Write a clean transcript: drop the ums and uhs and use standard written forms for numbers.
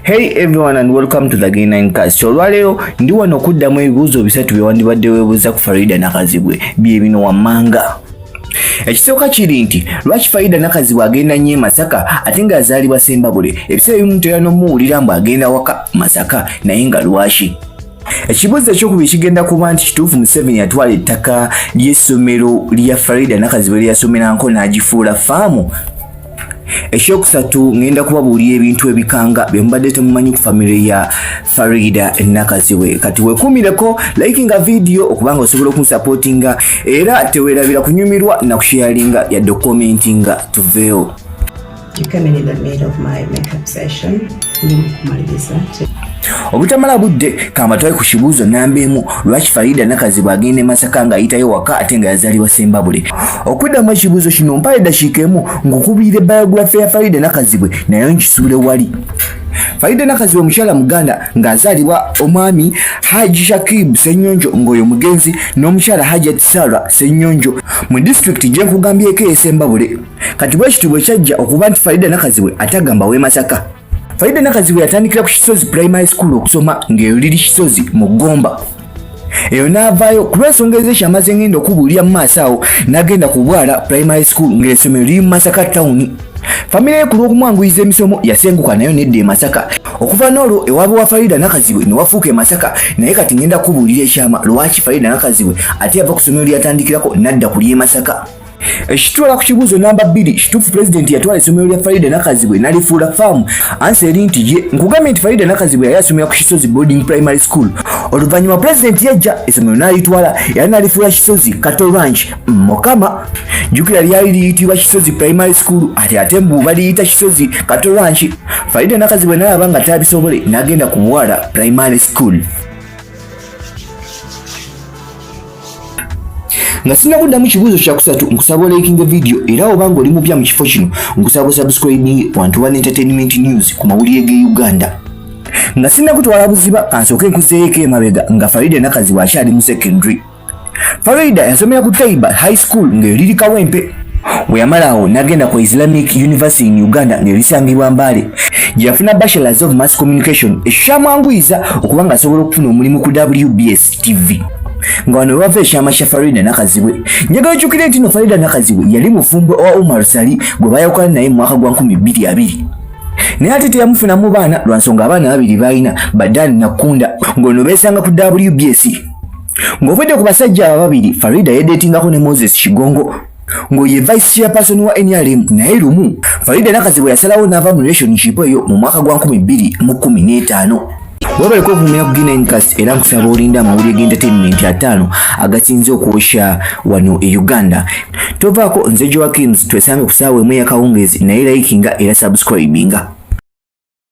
Hey everyone and welcome to the G9 Cast. Olwaleero ndi wano okuddamu ebibuuzo bisatu bye wandibadde weebuuza ku Farida Nakazibwe bye bino wammanga. Ekisooka kiri nti lwaki Farida Nakazibwe agenda nnyo e Masaka ate ng'azaalibwa Ssembabule? Ebiseera ebimu ntera n'omuwulira mbu agenda waka Masaka naye nga lwaki? Ekibuuzo ekyokubiri kigenda kuba nti kituufu Museveni yatwala ettaka ly'essomero lya Farida Nakazibwe lye yasomeranko n'agifuula faamu? Ekyokusatu ngenda kubabuulira ebintu ebikanga bye mubadde temumanyi ku famire ya Farida Nakazibwe. Kati wekuumireko likinga vidiyo okubanga osobola okunsapootinga era teweerabira kunyumirwa na kusharinga yadde okukomentinga. Tuveewo. You came in the middle of my makeup session. Ndi mu kumaliriza. Obutamala budde kambatwale ku kibuuzo namba emu, lwaki Farida Nakazibwe agenda e Masaka ng'ayitayo waka ate nga yazaalibwa Ssembabule? Okuddamu ekibuuzo kino mpayo eddakiika emu ng'okubiira biography ya Farida Nakazibwe naye nkisuule wali. Farida Nakazibwe mukyala Muganda ng'azaalibwa omwami Haji Shakib Ssenyonjo ng'oyo mugenzi n'omukyala Hajat Sarah Ssenyonjo mu disitulikiti gye nkugambyeko ey'e Ssembabule. Kati bwe kityo bwe kyajja okuba nti Farida Nakazibwe atagamba w'e Masaka. Farida Nakazibwe yatandikira ku Kisozi Primary School okusoma ng'eyo liri Kisozi mu Ggomba. Eyo n'avaayo ku lw'ensonga ez'ekyamaze ngenda okubuulira mu maaso awo n'agenda ku Bwala Primary School ng'essomero liri mu Masaka Town. Famire ye ku lw'okumwanguyiza emisomo yasenguka nayo nedda e Masaka. Okuva n'olwo ewaabwe wa Farida Nakazibwe ne wafuuka e Masaka, naye kati ngenda kubuulira ekyama lwaki Farida Nakazibwe ate yava ku ssomero ly'atandikirako n'adda ku ly'e Masaka. Ekitwala ku kibuuzo namba 2, kituufu pulezidenti yatwala essomero lya Farida Nakazibwe n'alifuula faamu? Ansa eri nti ye. Nkugambye nti Farida Nakazibwe yali asomera ku Kisozi Boarding Primary School. Oluvannyuma pulezidenti yajja essomero n'alitwala era n'alifuula Kisozi Cattle Ranch. Mukama, jjukira lyali liyitibwa Kisozi Primary School ate ate mbu baliyita Kisozi Cattle Ranch. Farida Nakazibwe n'alaba nga tabisobole n'agenda ku Bwala Primary School. Nga sinnakuddamu kibuuzo kyakusatu, nkusaba olikinga vidiyo era oba ng'oli mupya mu kifo kino nkusaba osubscribing Wantu One Entertainment News ku mawulire g'e Uganda. Nga sinnakutwala buziba kansooke nkuzeeyeko emabega nga Farida Nakazibwe akyali mu secondary. Farida yasomera ku Taiba High School ng'eyo liri Kawempe. Bwe yamala awo n'agenda ku Islamic University in Uganda ng'erisangibwa Mbale gye yafuna Bachelors of Mass Communication, ekyo kyamwanguyiza okuba ng'asobola okufuna omulimu ku WBS TV. Nga wano wewava ekyama kya Farida Nakazibwe. Njagala ojjukire nti no Farida Nakazibwe yali mufumbo owa Umar Sali gwe baayawukana naye mu mwaka gwa 2020. Naye ate teyamufunamu baana lwa nsonga abaana babiri baalina Badan Nakunda ng'ono beesanga ku WBS. Ng'ovudde ku basajja abo babiri, Farida yeedeetingako ne Moses Kigongo ng'oye vice chairperson wa NRM, naye lumu Farida Nakazibwe yasalawo n'ava mu relationship eyo mu mwaka gwa 2015. Webaleko okumira ku G9 Cast era nkusaba olinde amawulire g'entertainment 5 agasinze okwosha wano e Uganda. Tovaako, nze Joakims, twesange ku ssaawa emu ey'akawungeezi, naye likinga era subscribinga.